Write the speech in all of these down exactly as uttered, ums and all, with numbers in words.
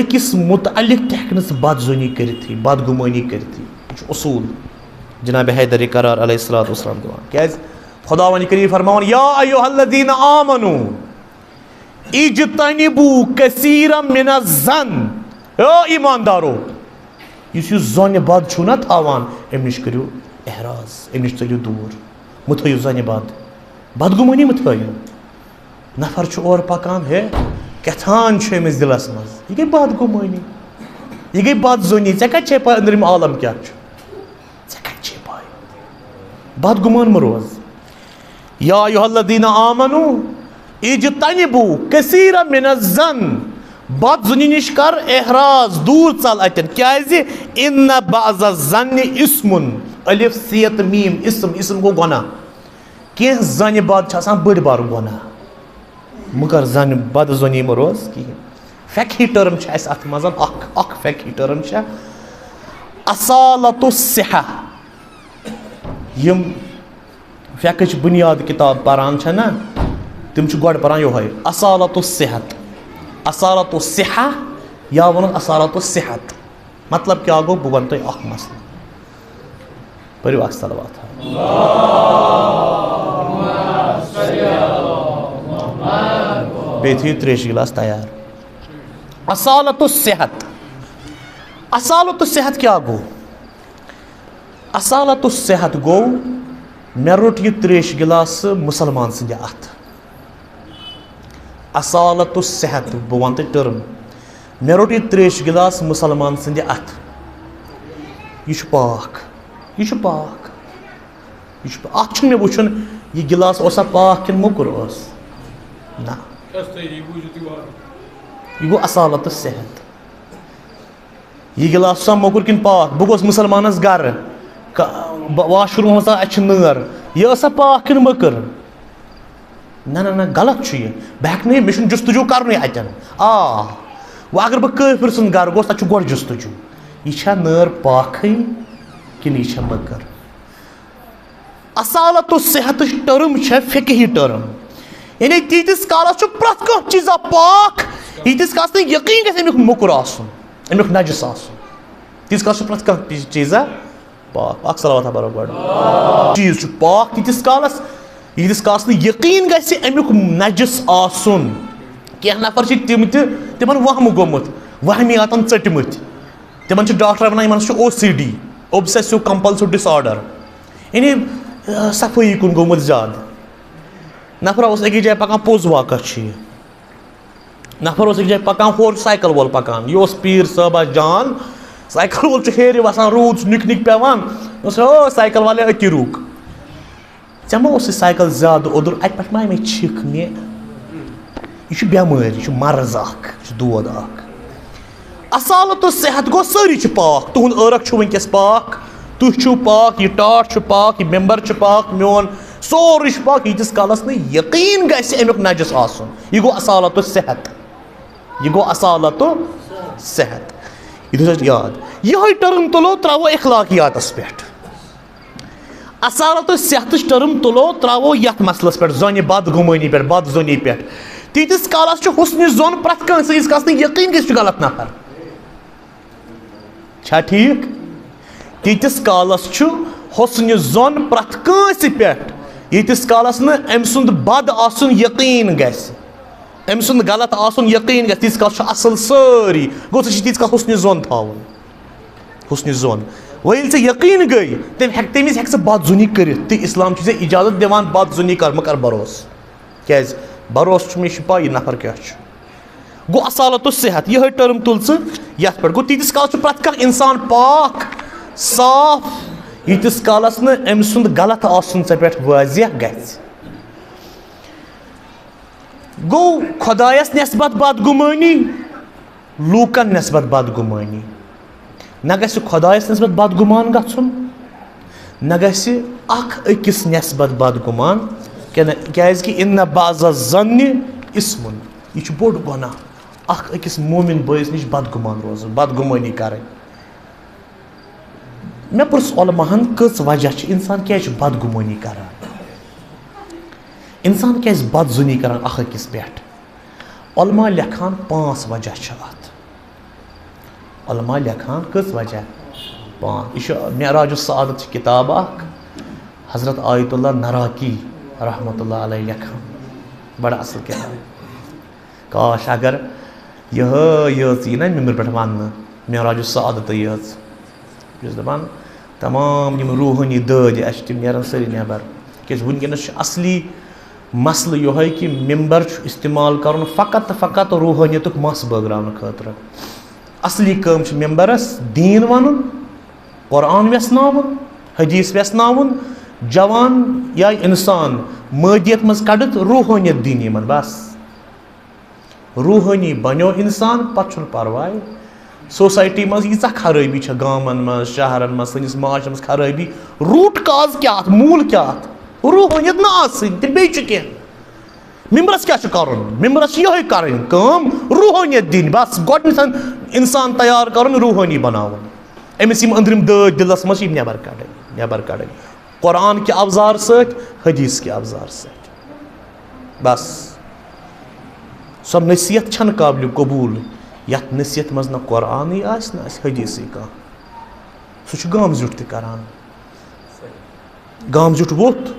أکِس متعلق تہِ ہٮ۪کہِ نہٕ ژٕ بدظنی کٔرِتھٕے، بدگُمٲنی کٔرِتھٕے۔ یہِ چھُ اصوٗل جناب حیدر قرار علیہ الصلوۃ والسلام دِوان۔ کیٛازِ؟ خداوند کریم فرماوان، یا ایھا الذین آمنو اجتنبوا کثیرا من الظن۔ او ایماندارو، یُس یہِ ظنِ بد چھُو نہ تھاوان، اَمہِ نِش کٔرِو احراز، اَمہِ نِش ژٔلِو دوٗر، مہٕ تھٲیِو ظنِ بد، بدگُمٲنی مہٕ تھٲیِو۔ نفر چھُ اورٕ پکان، ہے، کیٛاہ تھان چھُ أمِس دِلس منٛز؟ یہِ گٔے بدگُمٲنی، یہِ گٔے بدظنی۔ ژےٚ کتہِ چھے پَے أنٛدرِم عالم کیٛاہ چھُ؟ ژےٚ کتہِ چھے پَے؟ بدگُمان مہٕ روز۔ یا ایھا الذین آمنو اجتنبوا کثیرا من الظن۔ بدظنی نِش کر احراز، دوٗر ژل اتٮ۪ن۔ کیٛازِ؟ ان بعض الظن اثم۔ الف سیت میم، اسم، اسم گوٚو گۄناہ۔ کینٛہہ ظنِ بد چھِ آسان بٔڑۍ بار گۄناہ۔ مگر ظنِ بد ظنی مہٕ روز کِہیٖنۍ۔ فقہی ٹٔرم چھِ اَسہِ اَتھ منٛز اَکھ، اَکھ فقہی ٹٔرم چھےٚ اصالت الصحہ۔ یِم فقہٕچ بُنیاد کِتاب پَران چھےٚ نا، تِم چھِ گۄڈٕ پَران یِہوٚے اصالت الصحت، اصالت الصحہ یا وَنُن اصالت الصحت۔ مطلب کیٛاہ گوٚو؟ بہٕ وَنہٕ تۄہہِ اَکھ مسلہٕ۔ پٔرِو اَکھ صلوات۔ بیٚیہِ تھٲیِو ترٛیشہِ گِلاس تیار۔ اصالت الصحت۔ اصالت الصحت کیٛاہ گوٚو؟ اصالت الصحت گوٚو، مےٚ روٚٹ یہِ ترٛیشہِ گِلاسہٕ مُسلمان سٕنٛدِ اَتھٕ۔ اصالت الصحت، بہٕ وَنہٕ تۄہہِ ٹٔرٕم۔ مےٚ روٚٹ یہِ ترٛیشہِ گِلاس مُسلمان سٕنٛدِ اَتھٕ۔ یہِ چھُ پاک۔ یہِ چھُ پاک۔ یہِ چھُ پا-، اَتھ چھُنہٕ مےٚ وٕچھُن، یہِ گِلاس اوسا پاک کِنہٕ موٚکُر اوس۔ نہ۔ یہِ گوٚو اصالت الصحت۔ یہِ گِلاس چھُسا موٚکُر کِنہٕ پاک؟ بہٕ گوس مُسلمانَس گَرٕ۔ ک-، ب-، واش روٗمَس منٛز، اَتہِ چھِ نٲر۔ یہِ ٲسا پاک کِنہٕ مٔکٕر؟ نہ، نہ، نہ، غلط چھُ یہِ۔ بہٕ ہٮ۪کہٕ نہٕ یہِ، مےٚ چھُنہٕ جُستُجوٗ کَرنُے اَتٮ۪ن۔ آ، وۄنۍ اگر بہٕ کٲفِر سُنٛد گَرٕ گوس، تَتہِ چھُ گۄڈٕ جُستُجوٗ۔ یہِ چھا نٲر پاکٕے کِنہٕ یہِ چھا مٔکٕر؟ اصالت الصحتٕچ ٹٔرٕم چھےٚ فقہی ٹٔرٕم۔ یعنی تیٖتِس کالَس چھُ پرٛٮ۪تھ کانٛہہ چیٖزا پاک، ییٖتِس کالَس نہٕ یقیٖن گژھِ اَمیُک موٚکُر آسُن، اَمیُک نجس آسُن۔ تیٖتِس کالَس چھُ پرٛٮ۪تھ کانٛہہ چیٖز-، چیٖزا پاک۔ اَکھ صلوات بَرو گۄڈٕ۔ چیٖز چھُ پاک تیٖتِس کالَس، ییٖتِس کالَس نہٕ یقیٖن گژھِ اَمیُک نجس آسُن۔ کینٛہہ نفر چھِ تِم تہِ، تِمَن وہمہٕ گوٚمُت، وہمیاتَن ژٔٹمٕتۍ۔ تِمَن چھِ ڈاکٹر وَنان، یِمَن چھُ او سی ڈی، اوبسیسو کمپلسو ڈس آرڈر۔ یعنی، آ، صفٲیی کُن گوٚمُت زیادٕ۔ نفرا اوس أکِس جایہِ پَکان، پوٚز واقعہ چھُ یہِ۔ نفر اوس أکِس جایہِ پَکان، ہورٕ سایکل وول پَکان۔ یہِ اوس پیٖر صٲبہ جان۔ سایکل وول چھُ ہیٚرِ وَسان، روٗد چھُ نِکۍ نِکۍ پٮ۪وان۔ دوٚپُس، "او، سایکل والے، أتی رُک۔ ژےٚ ما اوسُے سایکل زیادٕ اوٚدُر؟ اَتہِ پٮ۪ٹھ ما اَمے چھِکھ مےٚ؟" یہِ چھُ بٮ۪مٲرۍ، یہِ چھُ مرض اَکھ، یہِ چھُ دود اَکھ۔ اصالت الصحت گوٚو، سٲری چھِ پاک۔ تُہُنٛد عٲرق چھُ وٕنکیٚس پاک، تُہۍ چھِو پاک، یہِ ٹاٹھ چھُ پاک، یہِ ممبر چھُ پاک، میون سورُے چھُ پاک، ییٖتِس کالَس نہٕ یقیٖن گژھِ اَمیُک نجس آسُن۔ یہِ گوٚو اصالت الصحت۔ یہِ گوٚو اصالت الصحت۔ یہِ تھٲیِو یاد۔ یِہوٚے ٹٔرٕم تُلو، ترٛاوو اخلاقیاتَس پٮ۪ٹھ۔ اصالت الصحتٕچ ٹٔرٕم تُلو، ترٛاوو یَتھ مسلَس پٮ۪ٹھ، ظۄنہِ بدگُمٲنی پٮ۪ٹھ، بدظۄنی پٮ۪ٹھ۔ تیٖتِس کالَس چھُ حُسنِ ظۄن پرٛٮ۪تھ کٲنٛسہِ، ییٖتِس کالَس نہٕ یقیٖن گژھِ، یہِ چھُ غلط نفر۔ چھا ٹھیٖک؟ تیٖتِس کالَس چھُ حُسنِ ظۄن پرٛٮ۪تھ کٲنٛسہِ پٮ۪ٹھ، ییٖتِس کالَس نہٕ أمۍ سُنٛد بد آسُن یقیٖن گژھِ، أمۍ سُنٛد غلط آسُن یقیٖن گژھِ، تیٖتِس کالَس چھُ اَصٕل سٲری۔ گوٚو، ژےٚ چھُے تیٖتِس کالَس حُسنِ ظۄن تھاوُن۔ حُسنِ ظۄن۔ وۄنۍ ییٚلہِ ژےٚ یقیٖن گٔے، تَمہِ ہٮ۪کہِ، تَمہِ وِزِ ہٮ۪کہِ ژٕ بدظۄنی کٔرِتھ۔ تہٕ اِسلام چھُ ژےٚ اِجازت دِوان بدظۄنی کر، مہ کر بروسہٕ۔ کیٛازِ؟ بروسہٕ چھُ مےٚ، یہِ چھُ پَے یہِ نفر کیٛاہ چھُ۔ گوٚو اصالت الصحت، یِہوٚے ٹٔرٕم تُل ژٕ یَتھ پٮ۪ٹھ۔ گوٚو تیٖتِس کالَس چھُ پرٛٮ۪تھ کانٛہہ اِنسان پاک، صاف، ییٖتِس کالَس نہٕ أمۍ سُنٛد غلط آسُن ژےٚ پٮ۪ٹھ واضح گژھِ۔ گوٚو خۄدایَس نٮ۪سبت بدگُمٲنی، لوٗکَن نٮ۪سبت بدگُمٲنی۔ نہ گژھِ خۄدایَس نٮ۪سبت بدگُمان گژھُن، نہ گژھِ اَکھ أکِس نٮ۪سبت بدگُمان، کیٛاہ نہ، کیٛازِکہِ ان بعض الظن اثم، یہِ چھُ بوٚڑ گۄناہ، اَکھ أکِس مومِن بٲیِس نِش بدگُمان روزُن، بدگُمٲنی کَرٕنۍ۔ مےٚ پرُژھ علماہن، کٔژ وجہ چھِ، اِنسان کیٛازِ چھُ بدگُمٲنی کران؟ اِنسان کیٛازِ بدظُنی کران اکھ أکِس پٮ۪ٹھ؟ علماء لیکھان، پانٛژھ وجہ چھِ اتھ۔ علماء لیکھان کٔژ وجہ؟ پانٛژھ۔ یہِ چھُ معراج السعادت چھِ کِتاب اکھ، حضرت آیت اللہ نراقی رحمۃ اللہ علیہ لیکھان، بڑٕ اصل کِتاب۔ کاش اگر یِہے یٲژ یی نا مِمبرٕ پٮ۪ٹھ وننہٕ، معراج السعادت یٲژ۔ بہٕ چھُس دَپان، تمام یِم روحٲنی دٲدۍ اَسہِ چھِ، تِم نیرَن سٲری نٮ۪بر۔ کیٛازِ وٕنکیٚنَس چھُ اصلی مسلہٕ یِہوٚے کہِ مِمبر چھُ استعمال کَرُن فقط تہٕ فقط روحٲنیتُک مَس بٲگراونہٕ خٲطرٕ۔ اصلی کٲم چھِ مِمبرَس دیٖن وَنُن، قرآن وٮ۪ژھناوُن، حدیث وٮ۪ژھناوُن، جوان یا اِنسان مٲدیت منٛز کَڑِتھ روحٲنیت دِنۍ یِمَن، بس۔ روحٲنی بنیو انسان، پتہٕ چھُنہٕ پرواے۔ سوسایٹی منٛز ییٖژاہ خرٲبی چھےٚ، گامن منٛز، شہرن منٛز، سٲنِس معاشرس منٛز خرٲبی، روٗٹ کاز کیٛاہ اتھ، موٗل کیٛاہ اتھ؟ روحٲنیت نہٕ آسٕنۍ، تیٚلہِ بیٚیہِ چھُ کینٛہہ۔ مِمبرس کیٛاہ چھُ کرُن؟ مِمبرس چھِ یِہوٚے کرٕنۍ کٲم، روحٲنیت دِنۍ۔ بس گۄڈٕنیتھ انسان تیار کرُن، روحٲنی بناوُن۔ أمِس یِم أنٛدرِم دٲدۍ دِلس منٛز چھِ، یِم نٮ۪بر کڑٕنۍ، نٮ۪بر کڑٕنۍ۔ قرآن کہِ افزار سۭتۍ، حدیث کہِ افزار سۭتۍ۔ بس۔ سۄ نصیحت چھنہٕ قابلِ قبوٗل، یتھ نصیحت منٛز نہ قرآنٕے آسہِ، نہ آسہِ حدیثٕے کانٛہہ۔ سُہ چھُ گامہٕ زیُٹھ تہِ کران۔ گامہٕ زیُٹھ ووٚتھ،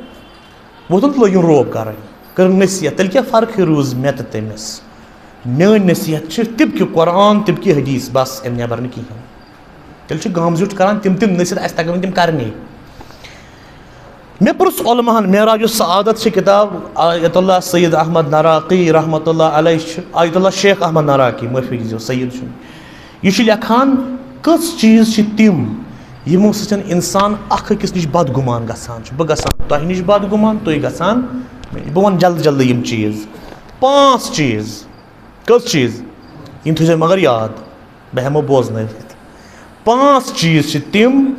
ووٚتھُن تہٕ لٲگِن روب کرٕنۍ۔ کٔرٕن نصیحت، تیٚلہِ کیٛاہ فرقٕے روٗز مےٚ تہٕ تٔمِس؟ میٲنۍ نصیحت چھِ طبقِ قرآن، طبقِ حدیث، بس، امہِ نٮ۪بر نہٕ کِہیٖنۍ۔ تیٚلہِ چھُ گامہٕ زیُٹھ کران تِم تِم نصیحت، اَسہِ تَگن نہٕ تِم کرنی۔ مےٚ پرُژھ علماہن، معراج السعادت چھِ کِتاب آیت اللہ سید احمد نراقی رحمت اللہ علیہ چھُ، آیت اللہ شیخ احمد نراقی، معٲفی دیٖزیو، سید چھُنہٕ۔ یہِ چھُ لیکھان، کٔژ چیٖز چھِ تِم یِمو سۭتۍ انسان اکھ أکِس نِش بدگُمان گژھان چھُ۔ بہٕ گژھان تۄہہِ نِش بدگُمان، تُہۍ گژھان، بہٕ وَنہٕ جلدی جلدی یِم چیٖز۔ پانٛژھ چیٖز۔ کٔژ چیٖز؟ یِم تھٲیزیو مگر یاد، بہٕ ہٮ۪مو بوزنٲوِتھ۔ پانٛژھ چیٖز چھِ تِم،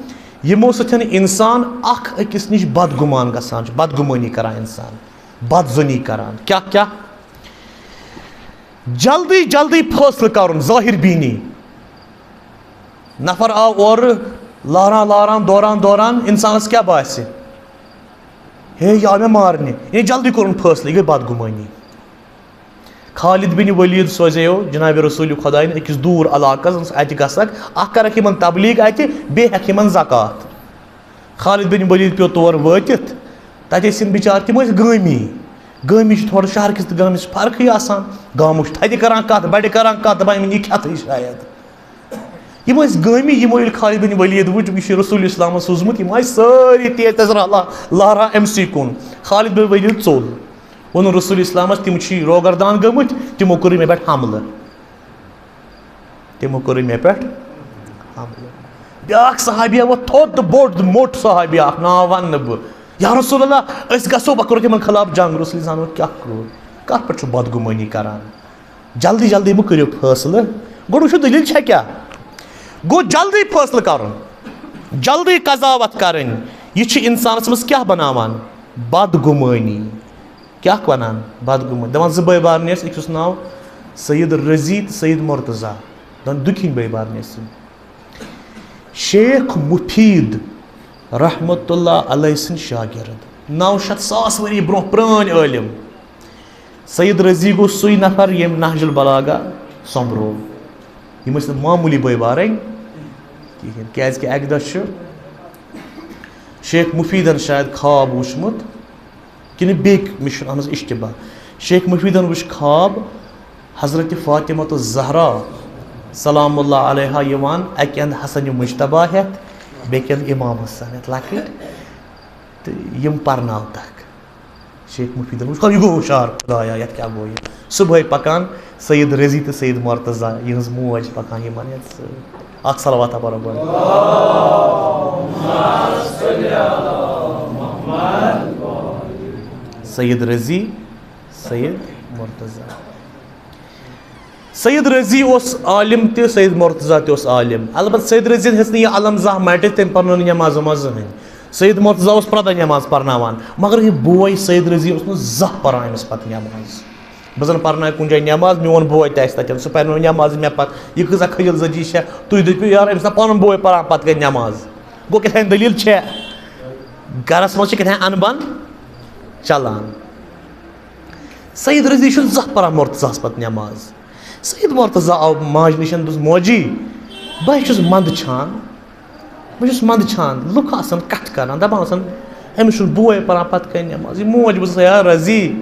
یِمو سۭتۍ انسان اکھ أکِس نِش بدگُمان گژھان چھُ، بدگُمٲنی کران انسان، بدظنی کران۔ کیٛاہ کیٛاہ؟ جلدی جلدی فٲصلہٕ کرُن، ظٲہِر بیٖنی۔ نفر آو اورٕ، لاران لاران، دوران دوران، انسانس کیٛاہ باسہِ؟ ہے، یہِ آو مےٚ مارنہِ۔ یعنی جلدی کوٚرُن فٲصلہٕ، یہِ گٔے بدگُمٲنی۔ خالد بن ولید سوزیو جناب رسول خداین أکِس دوٗر علاقس، اتہِ گژھکھ، اکھ کرکھ یِمن تبلیغ اتہِ، بیٚیہِ ہٮ۪کھ یِمن زکوٰۃ۔ خالد بن ولید پیوٚو تور وٲتِتھ، تتہِ ٲسۍ یِم بِچار، تِم ٲسۍ گٲمی۔ گٲمی چھِ تھوڑا، شہر کِس تہٕ گامس چھِ فرقٕے آسان۔ گامُک چھُ تھدِ کران کتھ، بڑِ کران کتھ، دپان یِمن یہِ کھٮ۪تھٕے شاید۔ یِم ٲسۍ گٲمی، یِمو ییٚلہِ خالد بن ولید وٕچھ، یہِ چھُ رسول اسلامس سوٗزمُت، یِم آیہِ سٲری تیز تیز رلا-، لاران أمۍ سٕے کُن۔ خالد بن ولید ژوٚل۔ ووٚنُن رسول اسلامس، تِم چھِ روگردان گٔمٕتۍ، تِمو کوٚرُے مےٚ پٮ۪ٹھ حملہٕ۔ تِمو کوٚرُے مےٚ پٮ۪ٹھ حملہٕ۔ بیٛاکھ صحابی ووٚتھ تھوٚد، بوٚڑ موٚٹ صحابی اکھ، ناو ونہٕ نہٕ بہٕ۔ یا رسول اللہ، أسۍ گژھو، بہٕ کرو تِمن خلاف جنگ۔ رسول اسلام ووٚن، کیٛاہ کوٚر؟ کتھ پٮ۪ٹھ چھُ بدگُمٲنی کران؟ جلدی جلدی مہٕ کٔرِو فٲصلہٕ، گۄڈٕ وٕچھِو دٔلیٖل چھےٚ کیٛاہ۔ گوٚو جلدی فٲصلہٕ کرُن، جلدی قضاوت کرٕنۍ، یہِ چھِ انسانس منٛز کیٛاہ بناوان؟ بدگُمٲنی۔ کیٛاہ وَنان؟ بدگُمٲنی۔ دَپان زٕ بٲے بارٕنۍ ٲسۍ، أکِس اوس ناو سید رضی تہٕ سید مرتضیٰ۔ دَپان دُکھِنۍ بٲے بارٕنۍ ٲسۍ یِم۔ شیخ مفید رحمت اللہ علیہ سٕنٛدۍ شاگرد۔ نَو شیٚتھ ساس ؤری برونٛہہ پرٛٲنۍ عٲلِم۔ سید رضی گوٚو سُے نفر ییٚمۍ نہج البلاغہ سۄمبروو۔ یِم ٲسۍ نہٕ معموٗلی بٲے بارٕنۍ کِہیٖنۍ، کیٛازِکہِ اَکہِ دۄہ چھُ شیخ مفیدن شاید خواب وُچھمُت، کِنہٕ بیٚیہِ مےٚ چھُنہٕ اَتھ منٛز اشتباہ۔ شیخ مفیدن وُچھ خواب حضرت فاطمہ الزہرا سلام اللہ علیہا یِوان اَکہِ اَندٕ حسن مجتبیٰ ہٮ۪تھ، بیٚکہِ اَندٕ امام حسن ہٮ۪تھ لۄکٕٹۍ، تہٕ یِم پرناوتکھ۔ شیخ مفیدن وُچھ، یہِ گوٚو ہُشار، خدایا، یَتھ کیٛاہ گوٚو یہِ؟ صُبحٲے پکان سید رضی تہٕ سید مرتضیٰ، یِہٕنٛز موج، پکان یِمن ہٮ۪تھ سۭتۍ۔ اکھ صلوات پرو گۄڈٕ۔ سید رضی، سید مرتضیٰ۔ سید رضی اوس عالم تہِ، سید مرتضیٰ تہِ اوس عالم۔ البتہ سید رضی ہیٚژ نہٕ یہِ علم زانٛہہ مٹِتھ، تٔمۍ پرنٲو نہٕ نٮ۪ماز وٮ۪ماز زٕہٕنۍ۔ سید مرتضیٰ اوس پرٛٮ۪تھ دۄہ نٮ۪ماز پرناوان، مگر یہِ بوے سید رضی اوس نہٕ زانٛہہ پران أمِس پتہٕ نٮ۪ماز۔ بہٕ زن پرناوٕ کُنہِ جایہِ نٮ۪ماز، میون بوے تہِ آسہِ تتٮ۪ن، سُہ پرناوِ نٮ۪ماز مےٚ پتہٕ۔ یہِ کۭژاہ کھٔجل زٔجی چھےٚ، تُہۍ دٔپِو، یارٕ، أمِس نا پنُن بوے پران پتہٕ کتہِ نٮ۪ماز؟ گوٚو کیٛاہ تام دٔلیٖل چھےٚ۔ گرس منٛز چھِ کیٛاہ تام انبن چلان۔ سید رضی چھُنہٕ زانٛہہ پران مرتضیٰ ہس پتہٕ نٮ۪ماز۔ سید مرتضیٰ آو ماجہِ نِش، دوٚپُس، موجی، بہٕ چھُس منٛدچھان، بہٕ چھُس منٛدچھان، لُکھ آسان کَتھٕ کَران، دَپان آسان، "أمِس چھُنہٕ بوے پَران پَتہٕ کَنہِ نٮ۪ماز، یہِ موج بہٕ چھَس، یا رَزی،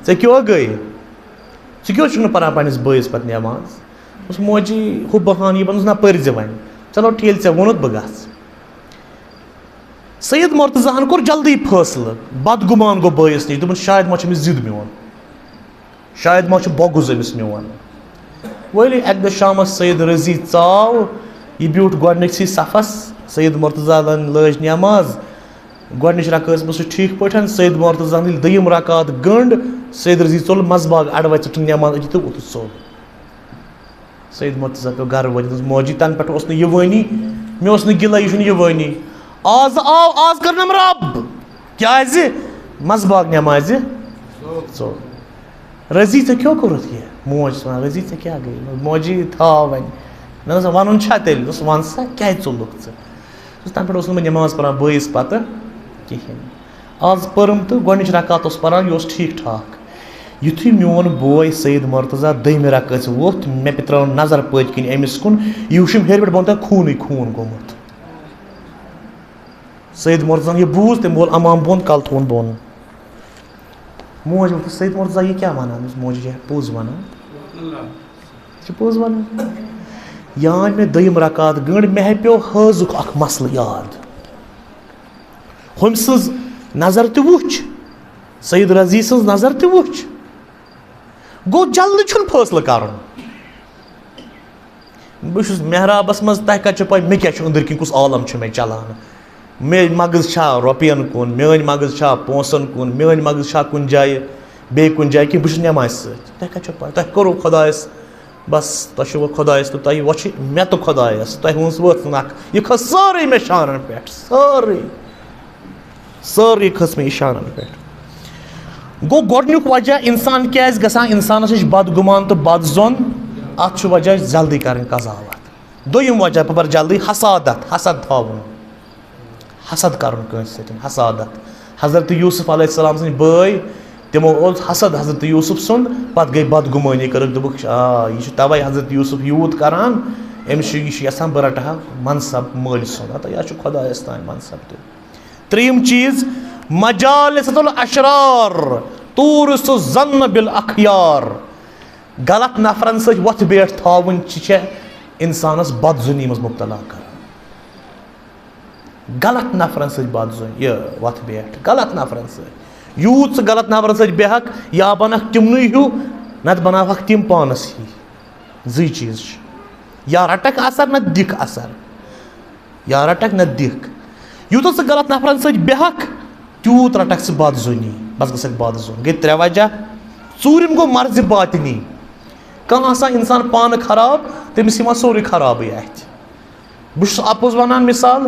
ژےٚ کیٛاہ گٔے؟ ژٕ کیٛاہ چھُکھ نہٕ پَران پنٛنِس بٲیِس پَتہٕ نٮ۪ماز؟" دوٚپُس، "موجی، ہُہ بہانہٕ یہِ، وَنُس نہ، پٔرۍ زِ وۄنۍ، چلو ٹھیٖک، ژےٚ ووٚنُتھ، بہٕ گژھٕ۔" سید مرتضیٰ ہن کوٚر جلدی فٲصلہٕ، بدگمان گوٚو بٲیِس نِش، دوٚپُن، "شاید ما چھُ أمِس ضد میون، شاید ما چھُ بۄگُز أمِس میون۔" وٲلۍ اَکہِ دۄہ شامَس سید رضی ژاو، یہِ بیوٗٹھ گۄڈٕنِکسٕے صفَس، سید مرتضیٰ لٲج نٮ۪ماز، گۄڈٕنِچ رکٲژ منٛز سُہ ٹھیٖک پٲٹھۍ، سید مرتضیٰ ہن ییٚلہِ دوٚیِم رکعت گٔنٛڈ، سید رضی ژوٚل منٛزباگ اَڑٕ وَتہِ ژٔٹٕن نٮ۪ماز أتی تہٕ ووٚتھُس ژوٚل۔ سید مرتضیٰ پیوٚو گرٕ وٲتِتھ، دوٚپُس، "موجی، تَنہٕ پٮ۪ٹھ اوس نہٕ یہِ وٲنی، مےٚ اوس نہٕ گِلَے، یہِ چھُنہٕ یہِ وٲنی۔ آز آو، آز کٔرنَم رب۔ کیٛازِ؟ منٛزباگ نٮ۪مازِ ژوٚل۔" "رضی، ژےٚ کیٛاہ کوٚرُتھ یہِ؟" موج چھِ وَنان، "رضی، ژےٚ کیٛاہ گٔے؟" "موجی، تھاو وۄنۍ۔" مےٚ دوٚپُس، "وَنُن چھا تیٚلہِ؟" دوٚپُس، "وَن سا، کیٛازِ ژوٚلُکھ ژٕ؟" دوٚپُس، "تَنہٕ پٮ۪ٹھ اوس نہٕ بہٕ نٮ۪ماز پَران بٲیِس پَتہٕ کِہیٖنۍ۔ آز پٔرٕم تہٕ گۄڈٕنِچ رکعت اوس پَران، یہِ اوس ٹھیٖک ٹھاک۔ یُتھُے میون بوے سید مرتضیٰ دوٚیمہِ رکٲژِ ووٚتھ، مےٚ پٮ۪ٹھ ترٲو نظر پٔتۍ کِنۍ أمِس کُن، یہِ وٕچھُم ہیٚرِ پٮ۪ٹھ بۄن تام خوٗنٕے خوٗن گوٚمُت۔" سید مرتضیٰ ہن یہِ بوٗز، تٔمۍ وول امام بۄن، کلہٕ تھووُن بۄن۔ موج ووٚتھُس، "سید مرتضیٰ، یہِ کیٛاہ وَنان؟" دوٚپُس، "موجی، یہِ چھِ پوٚز وَنان، یہِ چھِ پوٚز وَنان۔" یا مےٚ دوٚیِم رکعت گٔنٛڈ، مےٚ ہے پیوٚو حٲضُک اکھ مسلہٕ یاد۔ ہُمۍ سٕنٛز نظر تہِ وٕچھ، سید رضی سٕنٛز نظر تہِ وٕچھ۔ گوٚو، جلدی چھُنہٕ فٲصلہٕ کرُن۔ بہٕ چھُس محرابس منٛز، تۄہہِ کتہِ چھو پاے مےٚ کیٛاہ چھُ أنٛدٕرۍ کِنۍ، کُس عالم چھُ مےٚ چلان؟ مےٚ مغز چھا رۄپین کُن، میٲنۍ مغز چھا پونٛسن کُن، میٲنۍ مغز چھا کُنہِ جایہِ، بیٚیہِ کُنہِ جایہِ، کِنہٕ بہٕ چھُس نٮ۪مازِ سۭتۍ؟ تۄہہِ کتہِ چھو پاے؟ تۄہہِ کوٚروٕ خۄدایس، بس، تۄہہِ چھُو خۄدایس تہٕ تۄہہِ وۄنۍ چھِ مےٚ تہٕ خۄدایس، تۄہہِ ہٕنٛز وٲژ نکھ، یہِ کھٔژ سٲرٕے مےٚ شانن پٮ۪ٹھ، سٲرٕے۔ سٲرٕے کھٔژ مےٚ یہِ شانن پٮ۪ٹھ۔ گوٚو، گۄڈٕنیُک وجہ، انسان کیٛازِ گژھان، انسانس نِش بدگُمان تہٕ بدظن، اتھ چھُ وجہ جلدی کرٕنۍ قضاوت۔ دوٚیِم وجہ، بہٕ پرٕ جلدی، حسادت، حسد تھاوُن، حسد کرُن کٲنٛسہِ سۭتۍ، حسادت۔ حضرت یوسف علیہ السلام سٕنٛدۍ بٲے، تِمو اوس حسد حضرت یوسف سُنٛد، پتہٕ گٔے بدگُمٲنی کٔرٕکھ، دوٚپُکھ، "آ، یہِ چھُ توے حضرت یوسف یوٗت کران، أمِس چھُ، یہِ چھُ یژھان بہٕ رٹہٕ ہا منصب مٲلۍ سُنٛد، ہتا یہِ چھُ خۄدایس تام منصب تہِ۔" ترٛیٚیِم چیٖز، مجالسۃ الاشرار تورث الظن بالاخیار۔ غلط نفرن سۭتۍ وۄتھ بیٹھ تھاوٕنۍ چھِ، چھےٚ انسانس بدظنی منٛز مبتلا کران۔ غلط نفرن سۭتۍ بدظنی، یہِ وۄتھ بیٹھ غلط نفرن سۭتۍ۔ یوٗت ژٕ غلط نفرن سۭتۍ بیہکھ، یا بنکھ تِمنٕے ہیوٗ، نتہٕ بناوکھ تِم پانس ہی۔ زٕے چیٖز چھِ، یا رٹکھ اثر نتہٕ دِکھ اثر۔ یا رٹکھ نہ دِکھ۔ یوٗتاہ ژٕ غلط نفرن سۭتۍ بیہکھ، تیوٗت رٹکھ ژٕ بدظنی، بس گژھکھ بدظن۔ گٔے ترٛےٚ وجہ۔ ژوٗرِم گوٚو مرضِ باطنی۔ کانٛہہ آسان انسان پانہٕ خراب، تٔمِس یِوان سورُے خرابٕے اَتھِ۔ بہٕ چھُس اپُز ونان، مثال،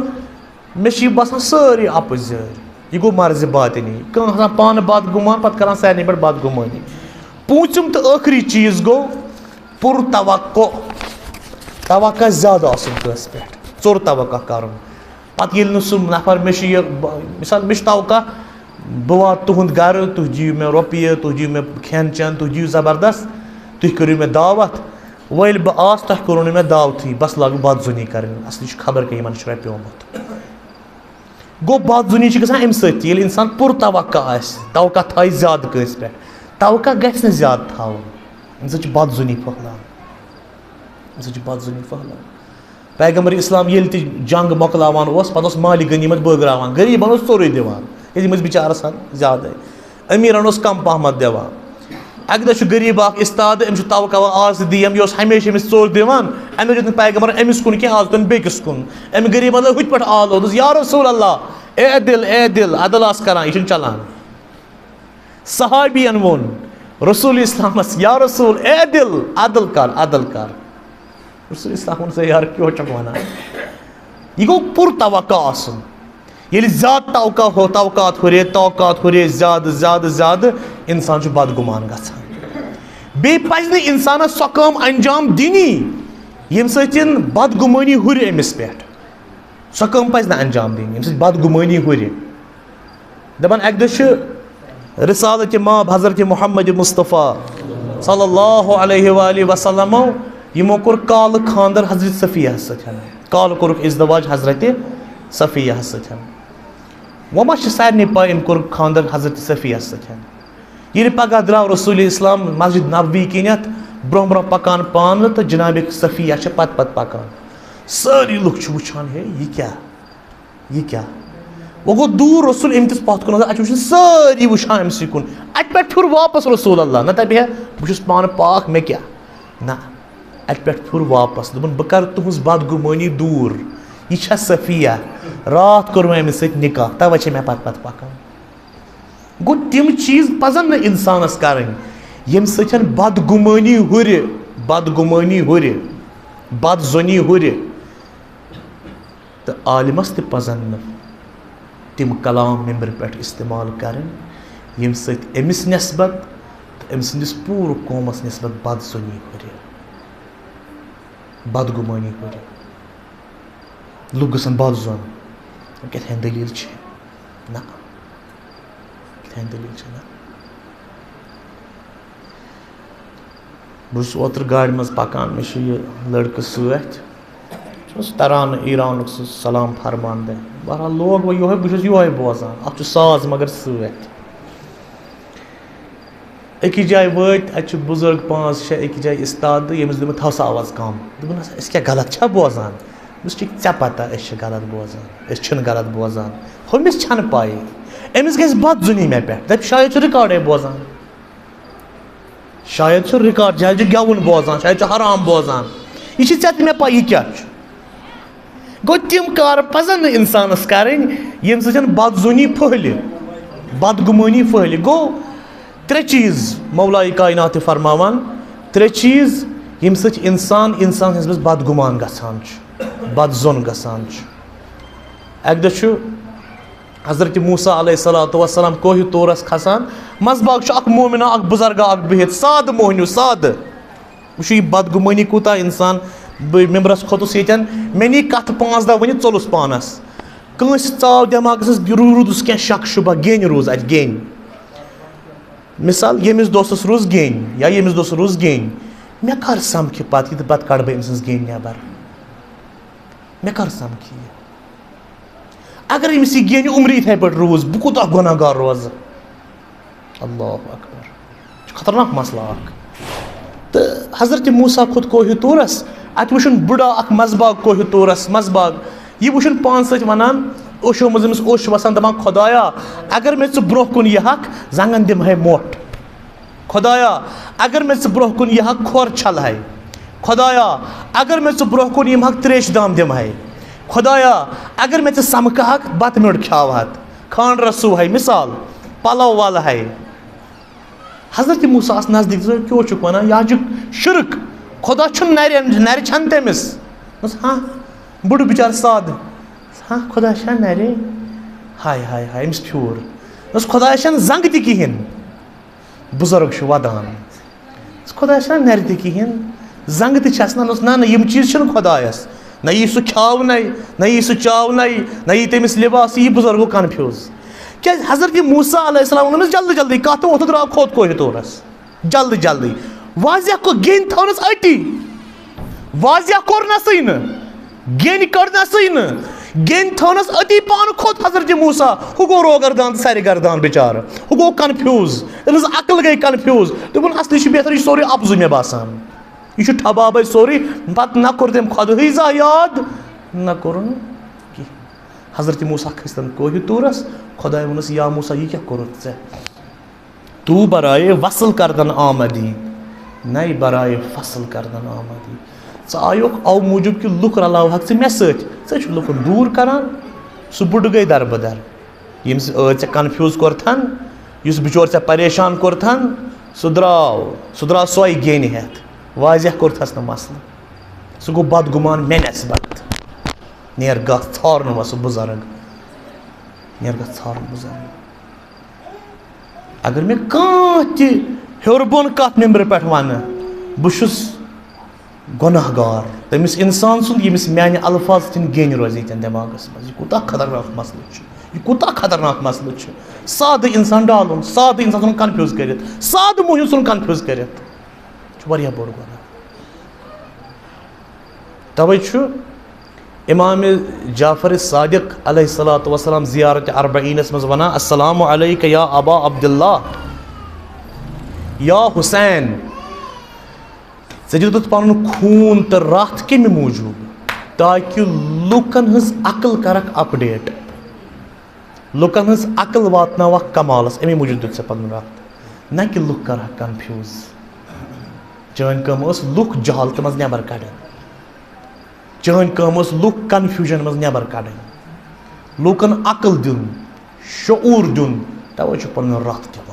مےٚ چھِ یہِ باسان سٲری اپُز یٲرۍ۔ یہِ گوٚو مرضِ باطنی۔ کانٛہہ آسان پانہٕ بدگُمان، پتہٕ کران سارنٕے پٮ۪ٹھ بدگُمٲنی۔ پوٗنٛژِم تہٕ ٲخری چیٖز گوٚو پُر توقع، توقع زیادٕ آسُن کٲنٛسہِ پٮ۪ٹھ، ژوٚر توقع کرُن۔ پتہٕ ییٚلہِ نہٕ سُہ نفر، مےٚ چھُ یہِ، مثال، مےٚ چھُ توقع، بہٕ واتہٕ تُہُنٛد گرٕ، تُہۍ دِیِو مےٚ رۄپیہِ، تُہۍ دِیِو مےٚ کھٮ۪ن چٮ۪ن، تُہۍ دِیِو زبردست، تُہۍ کٔرِو مےٚ دعوت۔ وۄنۍ ییٚلہِ بہٕ آس، تۄہہِ کوٚروٕ نہٕ مےٚ دعوتٕے، بس لاگہٕ بدظنی کرٕنۍ، اصلی چھُ خبر کیٛاہ یِمن چھُ رۄپیومُت۔ گوٚو، بدظنی چھِ گژھان اَمہِ سۭتۍ تہِ، ییٚلہِ اِنسان پُر توقع آسہِ، توقع تھایہِ زیادٕ کٲنٛسہِ پٮ۪ٹھ۔ توقع گژھِ نہٕ زیادٕ تھاوُن، اَمہِ سۭتۍ چھِ بدظنی پھٔہلان۔ اَمہِ سۭتۍ چھِ بدظنی پھٔہلان۔ پیغمبر اسلام ییٚلہِ تہِ جنگ مۄکلاوان اوس، پتہٕ اوس مالِ غنیمت بٲگراوان، غریٖبن اوس ژوٚرُے دِوان، کیٛازِ یِم ٲسۍ بِچارس ہن زیادَے۔ أمیٖرن اوس کم پہمتھ دِوان۔ اَکہِ دۄہ چھُ غریٖب اکھ استاد، أمِس چھُ توقع آز تہِ دِیَم، یہِ اوس ہمیشہِ أمِس ژوٚر دِوان، اَمہِ دۄہ دیُت نہٕ پیغمبرن أمِس کُن کینٛہہ، آز دیُن بیٚکِس کُن۔ أمۍ غریٖبن لٲج ہُتہِ پٮ۪ٹھ آلو، دوٚپُس، "یا رسول اللہ، اعدل، اعدل، عدل آس کران، یہِ چھُنہٕ چلان۔" صحابین ووٚن رسول اسلامس، "یا رسول، اعدل، عدل کر، عدل کر۔" رسول اسلام ووٚن، "ژےٚ یار کیٛاہ چھکھ ونان؟" یہِ گوٚو پُر توقع آسُن۔ ییٚلہِ زیادٕ توقع ہو، توقعات ہُرے، توقعات ہُرے، زیادٕ، زیادٕ، زیادٕ، اِنسان چھُ بدگُمان گژھان۔ بیٚیہِ پَزِ نہٕ اِنسانَس سۄ کٲم انجام دِنی، ییٚمہِ سۭتۍ بدگُمٲنی ہُرِ أمِس پٮ۪ٹھ۔ سۄ کٲم پَزِ نہٕ انجام دِنۍ، ییٚمہِ سۭتۍ بدگُمٲنی ہُرِ۔ دَپان، اَکہِ دۄہ چھِ رسالت مآب حضرت محمد مصطفیٰ صلی اللہ علیہ وآلہ وسلمو یِمو کوٚر کالہٕ خانٛدر حضرت صفیہ ہس سۭتۍ۔ کالہٕ کوٚرُکھ ازدواج حضرت صفیہ ہس سۭتۍ۔ وۄنۍ ما چھِ سارنٕے پاے أمۍ کوٚر خانٛدر حضرت صفیہ ہس سۭتۍ؟ ییٚلہِ پگاہ درٛاو رسول اسلام مسجد نبوی کِنٮ۪تھ، برونٛہہ برونٛہہ پکان پانہٕ تہٕ جناب صفیہ چھِ پتہٕ پتہٕ پکان۔ سٲری لُکھ چھِ وٕچھان، ہے، یہِ کیٛاہ؟ یہِ کیٛاہ؟ وۄنۍ گوٚو دوٗر رسول، أمۍ دِژ پتھ کُن نظر، اَتہِ وٕچھِنۍ سٲری وٕچھان أمۍ سٕے کُن۔ اَتہِ پٮ۪ٹھ پھیوٚر واپس رسول اللہ، نہ دَپہِ ہے، بہٕ چھُس پانہٕ پاک، مےٚ کیٛاہ؟ نہ، اَتہِ پٮ۪ٹھ پھیوٚر واپس، دوٚپُن، بہٕ کرٕ تُہٕنٛز بدگُمٲنی دوٗر۔ یہِ چھےٚ صفیہ، راتھ کوٚر مےٚ أمِس سۭتۍ نکاح، توے چھےٚ مےٚ پتہٕ پتہٕ پکان۔ گوٚو، تِم چیٖز پزن نہٕ انسانس کرٕنۍ، ییٚمہِ سۭتۍ بدگُمٲنی ہُرِ، بدگُمٲنی ہُرِ، بدظنی ہُرِ۔ تہٕ عالمس تہِ پزن نہٕ تِم کلام ممبرِ پٮ۪ٹھ استعمال کرٕنۍ، ییٚمہِ سۭتۍ أمِس نسبت تہٕ أمۍ سٕنٛدِس پوٗرٕ قومس نسبت بدظنی ہُرِ، بدگُمٲنی ہُرِ۔ لُکھ گژھن بدظن، کیٛاہ تام دٔلیٖل چھِ۔ نہ، کِتھ کٔنۍ دٔلیٖل چھےٚ؟ نہ۔ بہٕ چھُس اوترٕ گاڑِ منٛز پَکان، مےٚ چھُ یہِ لٔڑکہٕ سۭتۍ، سُہ اوس تَران ایرانُک سُہ سلام فرمان دِنۍ۔ بہرحال لوگ وۄنۍ یِہوٚے، بہٕ چھُس یِہوٚے بوزان، اَتھ چھُ ساز مگر سۭتۍ۔ أکِس جایہِ وٲتۍ، اَتہِ چھِ بُزرگ پانٛژھ شےٚ أکِس جایہِ اِستاد تہٕ ییٚمِس دوٚپمُت، "تھاو سا آواز کم۔" دوٚپُن، "ہسا، أسۍ کیٛاہ غلط چھا بوزان؟" دوٚپمَس، "ٹھیٖک، ژےٚ پتہ أسۍ چھِ غلط بوزان، أسۍ چھِنہٕ غلط بوزان۔ ہُمِس چھَنہٕ پَیی، أمِس گژھِ بدظُنی مےٚ پٮ۪ٹھ، دَپہِ شاید چھُ رِکارڈے بوزان، شاید چھُ رِکارڈ، شاید چھُ گٮ۪وُن بوزان، شاید چھُ حرام بوزان۔ یہِ چھِ ژےٚ تہِ مےٚ پَے، یہِ کیٛاہ چھُ؟" گوٚو، تِم کار پزن نہٕ انسانس کرٕنۍ، ییٚمہِ سۭتۍ بدظنی پھٔہلہِ، بدگُمٲنی پھٔہلہِ۔ گوٚو، ترٛےٚ چیٖز مولایہِ کائنات تہِ فرماوان، ترٛےٚ چیٖز، ییٚمہِ سۭتۍ انسان انسان سٕنٛدِس بدگُمان گژھان چھُ، بدظن گژھان چھُ۔ اکہِ دۄہ چھُ حضرت موسیٰ علیہ الصلوۃ والسلام کوہِ طورس کھسان، منٛزباگ چھُ اکھ مومنہ، اکھ بُزرگا، اکھ بِہِتھ، سادٕ موہنیو، سادٕ۔ وٕچھِو، یہِ بدگُمٲنی کوٗتاہ اِنسان۔ بہٕ مِمبرَس کھوٚتُس ییٚتٮ۪ن، مےٚ نی کَتھٕ پانٛژھ دَہ ؤنِتھ، ژوٚلُس پانَس۔ کٲنٛسہِ ژاو دٮ۪ماغَس منٛز، روٗ-، روٗدُس کینٛہہ شک شُبہ، گیٚنۍ روٗز اَتہِ، گیٚنۍ۔ مِثال، ییٚمِس دوستَس روٗز گیٚنۍ یا ییٚمِس دوستَس روٗز گیٚنۍ، مےٚ کَر سَمکھِ پَتہٕ یہِ تہٕ پَتہٕ کَڑٕ بہٕ أمۍ سٕنٛز گیٚنۍ نٮ۪بَر؟ مےٚ کَر سَمکھِ یہِ؟ اگر أمِس یہِ گیٚنہِ عمرِ یِتھَے پٲٹھۍ روٗز، بہٕ کوٗتاہ گۄناہ گار روزٕ۔ اللہ اکبر۔ یہِ چھُ خطرناک مسلہٕ اکھ۔ تہٕ حضرت موسیٰ کھوٚت کوہِ طورس، اَتہِ وٕچھُن بُڈا اکھ مزباگ کوہِ طورس، مزباگ۔ یہِ وٕچھُن پانہٕ سۭتۍ وَنان، اوٚشو منٛز أمِس اوٚش وَسان، دَپان، "خۄدایا، اگر مےٚ ژٕ برٛونٛہہ کُن یِہَکھ، زنٛگن دِمہٕ ہے مۄٹھ۔ خۄدایا، اگر مےٚ ژٕ برٛونٛہہ کُن یِہَکھ، کھۄر چھَلہٕ ہے۔ خۄدایا، اگر مےٚ ژٕ برٛونٛہہ کُن یِمہَکھ، تریشہِ دام دِمہٕ ہے۔ خۄدایا، اگر مےٚ ژٕ سَمکھہَکھ، بَتہٕ میوٚنٛڈ کھیٛاوہَتھ، کھنٛڈ رَس سُوہَے، مِثال، پَلو وَلہَے۔" حضرت موسیٰ ہَس نزدیٖک، "ژٕ کیٛاہ چھُکھ وَنان؟ یہِ حظ چھُ شِرک۔ خۄدا چھُنہٕ نَرِ، نَرِ چھَنہٕ تٔمِس۔" دوٚپمَس، "ہاں؟" بُڈٕ بِچارٕ سادٕ۔ "ہاں، خۄدا چھا نَرِ؟" ہاے، ہاے، ہاے، أمِس پھیوٗر۔ دوٚپمَس، "خۄدایَس چھَنہٕ زنٛگہٕ تہِ کِہیٖنۍ۔" بُزرگ چھُ وَدان۔ "خۄدایَس چھَنہٕ نَرِ تہِ کِہیٖنۍ، زنٛگہٕ تہِ چھَس نہ۔" دوٚپمَس، "نہ، نہ، یِم چیٖز چھِنہٕ خۄدایَس۔ نہ یی سُہ کھیٛاونَے، نہ یی سُہ چاونَے، نہ یی تٔمِس لِباس۔" یہِ بُزرگ گوٚو confuse۔ کیٛازِ حضرت موسیٰ علیہ السلام ووٚن أمِس جلدی جلدی، کَتھ تہٕ ووٚتھ تہٕ درٛاو کھوٚت کوہِ طورس۔ جلدی جلدی۔ واضح کوٚر، گیٚنۍ تھٲونَس أتی۔ واضح کوٚرنَسٕے نہٕ۔ گیٚنۍ کٔڑنَسٕے نہٕ۔ گیٚنۍ تھٲونَس أتی پانہٕ کھوٚت حضرت موسیٰ۔ ہُہ گوٚو روگردان تہٕ سرِ گردان بِچارٕ۔ ہُہ گوٚو confuse۔ أمِس عقل گٔے confuse۔ دوٚپُن، "اَصلی چھُ بہتر، یہِ چھُ سورُے اَپزُے مےٚ باسان۔ یہِ چھُ ٹھبابَے سورُے۔" پَتہٕ نہ کوٚر تٔمۍ خۄدہٕے زانٛہہ یاد، نہ کوٚرُن کِہیٖنۍ۔ حضرت موسیٰ کھٔتۍ تَن کوہِ طورس۔ خۄداے ووٚنُس، "یا موسیٰ، یہِ کیٛاہ کوٚرُتھ ژےٚ؟" تو برائے وصل کردن آمدی، نئے برائے فصل کردن آمدی۔ ژٕ آیوکھ اَو موٗجوٗب کہِ لُکھ رلاوہَکھ ژٕ مےٚ سۭتۍ۔ ژٕ چھُکھ لُکَن دوٗر کران۔ سُہ بُڈٕ گٔے دربٕدر۔ ییٚمِس ٲدۍ ژےٚ confuse کوٚرتھن، یُس بِچور ژےٚ پریشان کوٚرتھن، سُہ درٛاو، سُہ درٛاو سۄے گیٚنہِ ہٮ۪تھ۔ واضح کوٚرتھَس نہٕ مسلہٕ۔ سُہ گوٚو بدگُمان مےٚ نٮ۪سبت۔ نیر گژھ ژھارُن وۄنۍ سُہ بُزرگ۔ نیر گژھ ژھارُن بُزرگ۔ اگر مےٚ کانٛہہ تہِ ہیوٚر بۄن کتھ ممبرٕ پٮ۪ٹھ ونہٕ، بہٕ چھُس گۄناہ گار تٔمِس انسان سُنٛد، ییٚمِس میانہِ الفاظ تِم گیٚنۍ روزِ ییٚتٮ۪ن دٮ۪ماغس منٛز۔ یہِ کوٗتاہ خطرناک مسلہٕ چھُ، یہِ کوٗتاہ خطرناک مسلہٕ چھُ۔ سادٕ انسان ڈالُن، سادٕ انسان ژھُنُن confuse کٔرِتھ، سادٕ موہنیو ژھُنُن confuse کٔرِتھ، چھُ واریاہ بوٚڑ گۄناہ۔ توے چھُ امام جعفر صادق علیہ الصلوۃ والسلام زیارت اربعینس منٛز ونان، السلام علیک یا ابا عبداللہ، یا حسین، ژےٚ دیُتُتھ پنُن خوٗن تہٕ رتھ کمہِ موٗجوٗب؟ تاکہِ لُکن ہٕنٛز عقل کرکھ اپڈیٹ، لُکن ہٕنٛز عقل واتناوکھ کمالس، امی موٗجوٗب دیُت ژےٚ پنُن رتھ، نہ کہِ لُکھ کرہکھ کنفیوز۔ چٲنۍ کٲم ٲس لُکھ جہالتہٕ منٛز نٮ۪بر کڑٕنۍ، چٲنۍ کٲم ٲس لُکھ کنفیوجن منٛز نٮ۪بر کڑٕنۍ، لوٗکن عقل دیُن، شعوٗر دیُن، توے چھُ پنُن رتھ دیُن۔